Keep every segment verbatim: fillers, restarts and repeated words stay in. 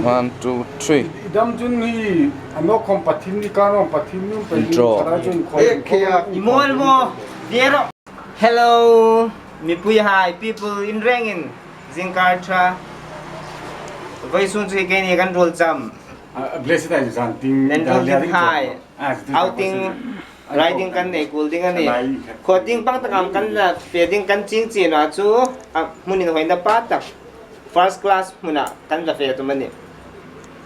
One, two, three. I dam chun hi, a nawkhawm pathien ni, ka nawm pathien ni, intro. Chara chun khawm, eh, khawm, khawm, i mawl maw? Viero. Hello, mipuihai, people in rengin, zingkar ṭha. Vawisun chu hi keini kan ruol cham. Ah, blessed ai zan ting. Nen ruol ding hai. Ah, outing, riding kan nei kul ding a nih. Khaw ding pang tak am kan la fe ding kan ching chin a chu, a, hmun inhawina pa tak. First class hmuna kan la fe tum a nih.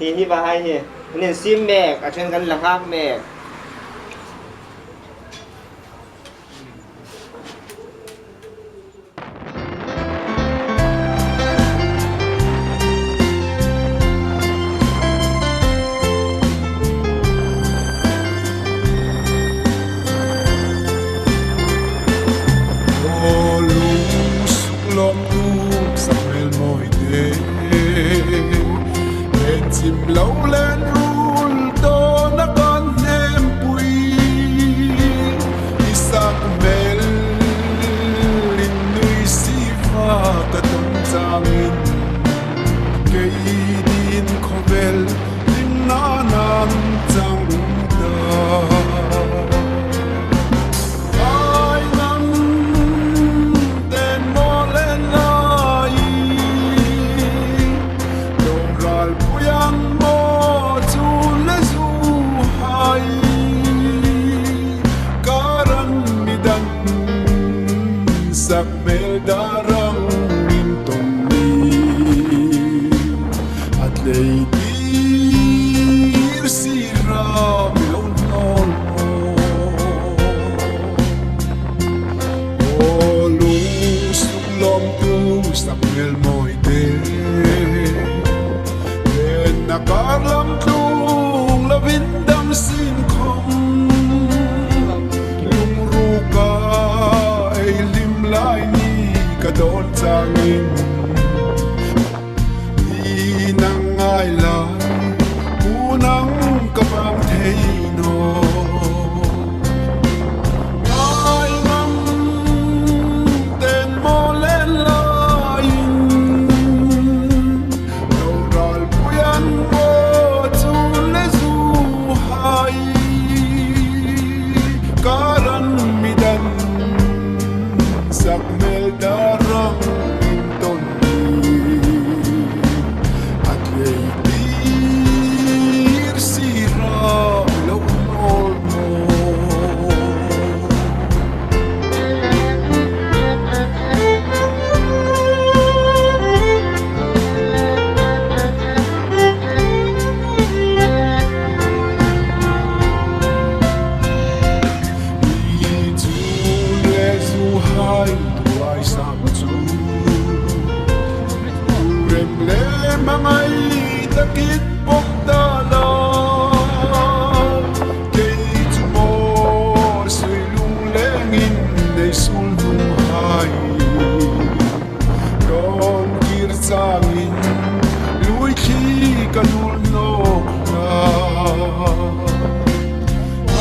Hi, hi va hai hi. Nen sim mek, a ṭhen kan la nghak mek. Aw lung suklawmtu sak hmel mawi te, en chim lo len rul tawna kan hnempui. I sak hmel innuisiva ka tawn changin, kei din khawvel hlimna nan chang ta. Ai ngam ten mawl en lai, lo ral pui ang maw chu le zu hai, ka ran mi dan sak hmel darang in tawn ni. A tleitir sira mi lo nawl maw. Aw lung suklawmtu sak hmel mawi te, en a kar lam tlung lovin dam sin khawm, lungruka ei hlim lai ni ka dawn changin, ni nang ngai lai, u nang ka pang thei naw. Ngai ngam ten mawl en laiin, lo ral pui ang maw chu le zu hai, ka ran mi dan sak hmel darang in tawn ni. A tleitir sira lo nawl maw. Ni chu le zu hai tuai sam chu, rem le mangai takin pawm ta la. Kei chu maw sui lunglengin nei sul hnung hai, dawn kir changin lui thli ka nul nawk hla.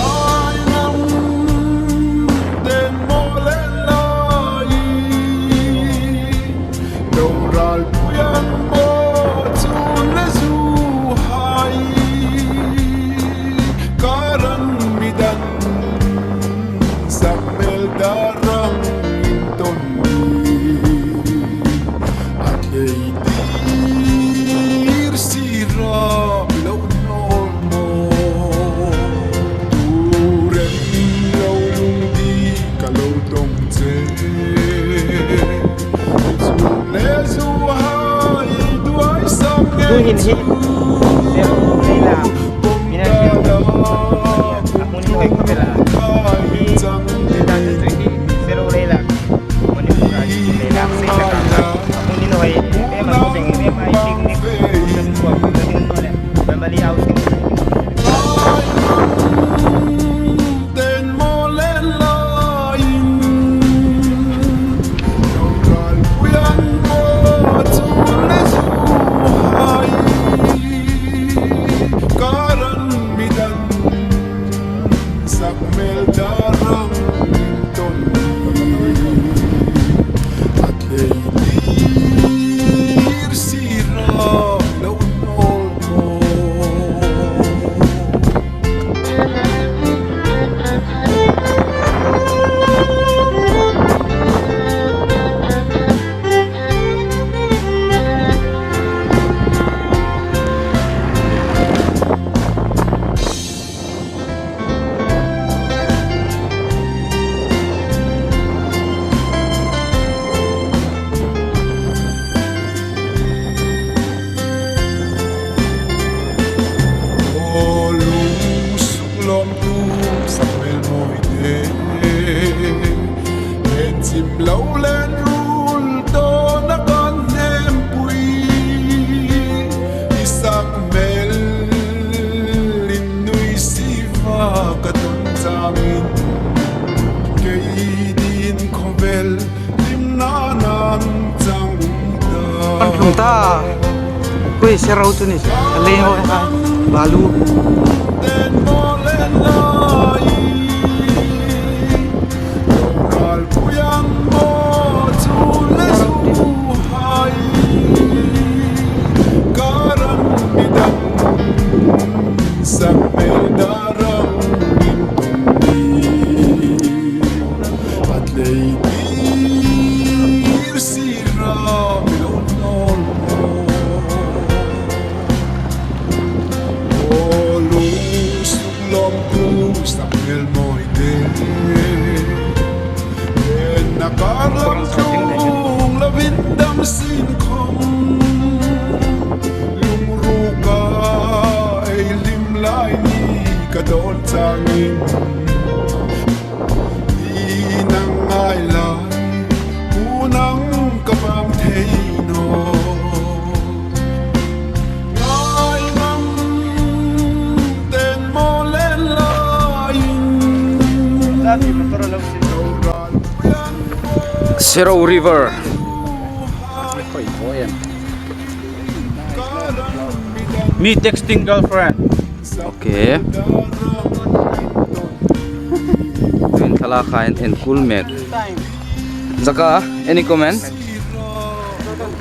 Ai ngam ten mawl en lai, lo ral pui ang maw chu le zu hai, ka ran mi dan sak hmel darang in tawn ni. A tleitir sira lo nawl maw. Tu rem lo lungdi ka lo tawng che. Chu le zu hai tuai sam nge. Tuhin hi, le la, mina hi, a hmun inhoi khawp el a. Hi, hi dan chu hi, Sero Leilak, Manipur-a hi Leilak sei tak a. A hmun inhoi em em a, khawveng em em a, picnic, family outing. Ten mawl en laiin, lo ral pui ang maw chu le zu hai, ka ran mi dan sak Sak hmel mawi te, en chim lo len rul tawna kan hnem pui. I sak hmel in nui si va ka ton changin, kei din khawvel hlimna nan chang ta. Kan tlung ta. Koi se ro chu ni. A lei ho ha. Balu. Ten mo len lai. Ral puyan mo chu le chu hai. Karan midang sak mel darang min tum ni. A tlei tir sira mi lo nawl maw. Aw, lung suk lawm tu sak hmel mawi te. En na kar lam tlung lo vin dam sin khawm. Lungruka ei hlim lai ni ka dawn changin. I nang ngai lai, u nang ka vang thei naw. Ngai nang ten mo len laiin. Sero River. Me texting girlfriend. Okay. Tuhin thlalak kha en, en kul mek. Zaka, any comment?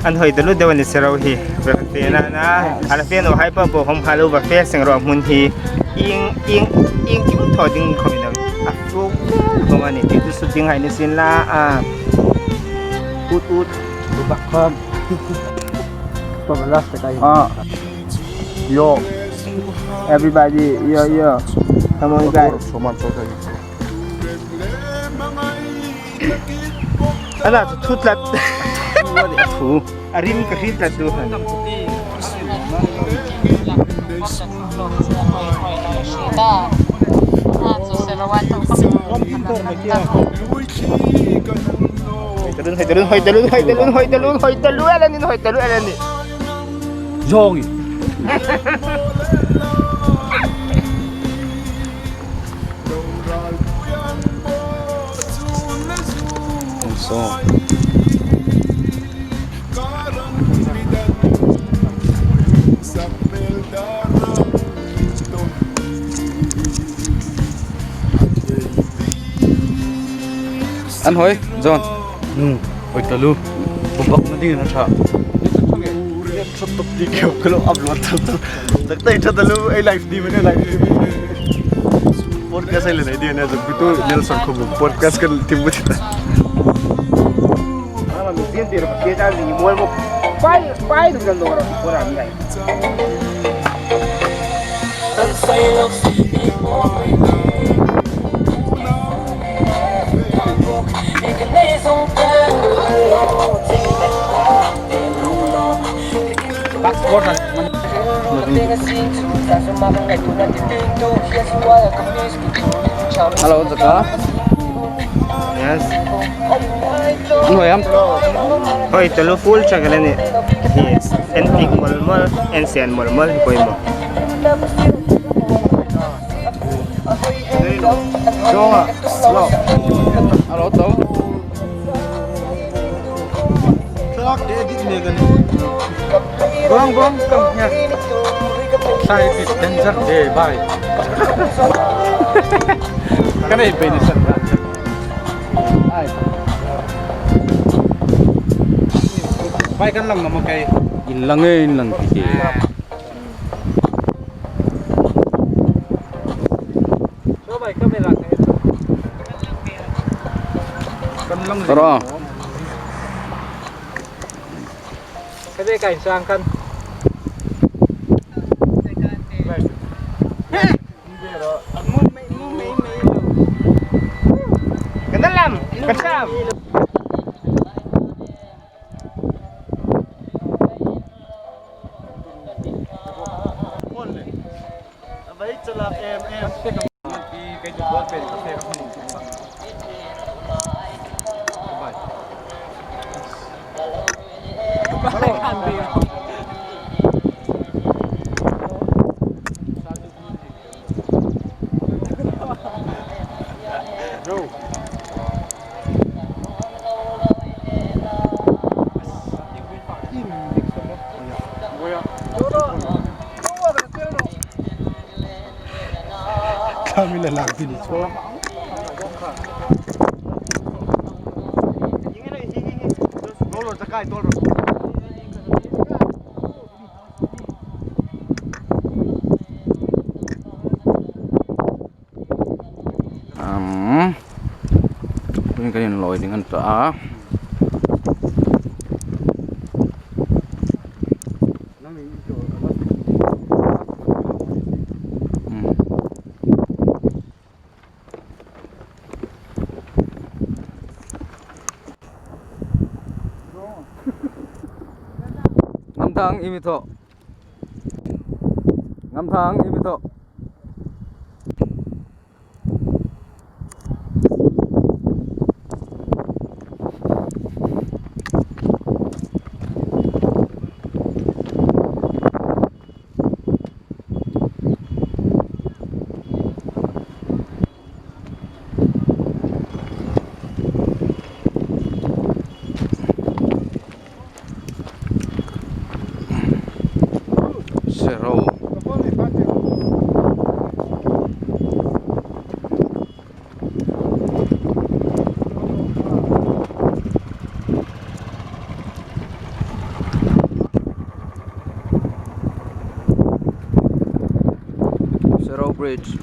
An hoi taluo deu a ni Sero hi. Ve te na na. An fe naw hai pa po hom kha lo va fe seng ro hmun hi. Ieng, ieng, ieng kim thaw ding khawm a ni naw. A fu khawm a ni. Ti tu su ding hai ni sin la. A. Ut, ut. Lu bak khawm. Khawm la se kai. A. Yo. Everybody, yo, yo. Come on, guys. Ala, thu tlat. Thu. A rim ka hriet tlat tu. Hoi talun, hoi talun, hoi talun, hoi talun, hoi talun, hoi talun, Elanin, hoi talun, Elanin. Zong. An hoi, John. Hmm. Hoi taluo. Bubak na ding na tha. Ṭha ṭawp ti keu ka lo upload ṭha ṭha. Ṭha ṭha ṭha taluo, ei live ni mani live ni. Podcast ei le nei ding a nih, zuk pitu Nelson Khawbung podcast kan ti mut ta. Ala mi sien ti ro ke ta ni mo mo. Pai, pai du kan do ro ko ra mi ai. Hello, Zaka. Yes. An hoi am? Hoi taluo, full chak a ni. Hi, en tik mol mol, en sen mol mol, hoi mo. Hello. Hello, Tom. Tlak te edit mek a nih. Wrong, wrong, come here. Sai edit danger day, bye. Kan ei pe ni san. Ai. Bye kan lang naw maw kei. Inlang e, inlang kei. Kan lang. Tara. Ka dei ka insang kan. Kan lam, kan sam. Am, tuhin kan inlawi ding a ni ta a. Hmm. Ngam thang i mi thaw. Ngam thang i mi thaw. Sero. Sero Bridge.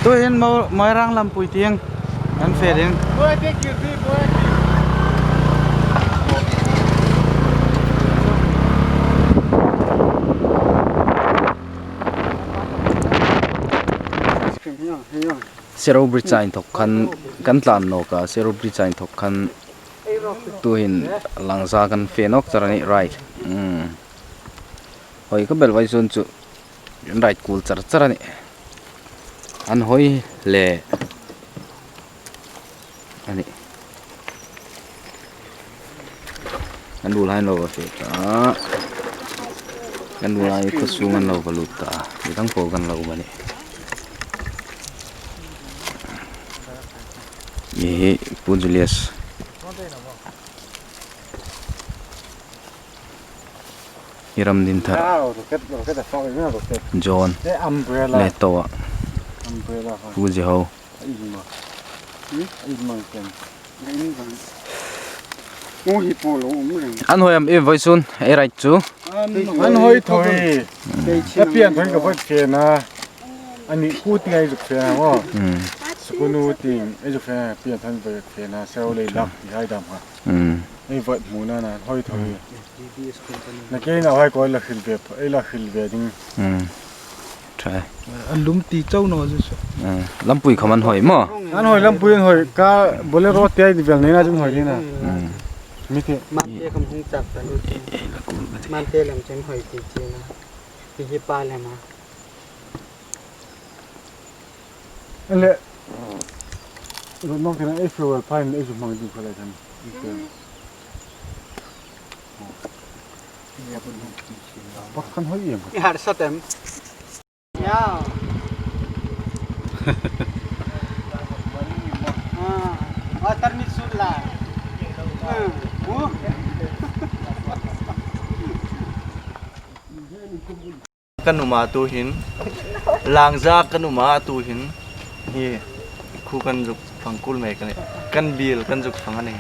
Tuhin Mo-, Moirang lampui tieng kan fe ding. Sero Bridge-a inthok khan kan tlan nawk a, Sero Bridge-a inthok khan tuhin Langza kan fe nawk char a nih, right. Hmm. Hoi ka bel vawisun chu. An ride kul char char a nih. An hoi hle a nih. Kan ruolhai an lo va fe ta. Kan ruolhai khawsung an lo va lut ta. Mi dang po kan lo um a nih. Mi hi Pu Julius. Hi Ramdinthar. Ah, rocket, rocket a fak ina rocket. John. Eh, umbrella. Netoa. Umbrella ha. Pu Ziho. Ai ma. Hmm? Ai ma ken. Ai ma. Mu hi po lo um reng. An hoi am e vawisun, e ride chu. An hoi thoi. Hmm. E pian thoi ka bot fe na. Ani ku ti ngai zuk fe na mo. Hmm. Sukunu ti ngai zuk fe na, pian thoi ka bot fe na. Sero lei lak ti hai dam ha. Hmm. Ei vat hmu na na, hoi thoi. Hmm. Na kei na hoi koi la hril ve, ei la hril ve ding. Hmm. Ṭha. An lum ti chau naw chu chu. Hmm. Lampui khawm an hoi maw? An hoi lampui an hoi, ka Bolero te ai vel nei na chu an hoi ding a. Hmm. Mi te. Mante khawm hung chak ta lut. Ei, ei, la kul ka ti. Mante lam chu an hoi ti chi na. Hi hi pa lam a. Ele. Lo nok tina e fuel pa in e zu mang ding khalai kan. Pakhat hoi em. Ni har sa tem. Ya. Ah, water ni sula. Ah, bu. Kan um a tuhin, Langza kan um a tuhin, hi khu kan zuk fang kul mek a nih, kan biel kan zuk fang a nih.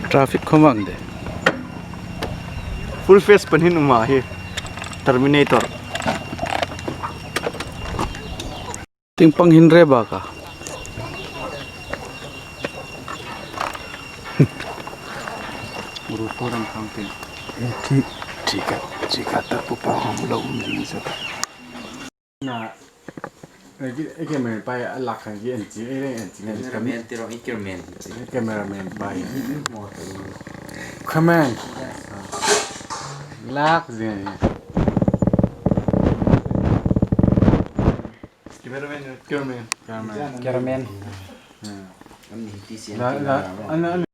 Traffic khawm ang de. Full face panin um a hi. Terminator. Ting pang hin re ba ka. Ru to ram khang tin. Thi, thi ka, thi ka ta pu pa hom lo um ding sa. Na, e ki, e ki men pai a lak kan ki en chi, e en chi, en chi. Cameraman ti ro, e cameraman ti. E cameraman pai. Come on. Lak zin. Cameraman. Cameraman. An ni ti si an ti la, la, an, an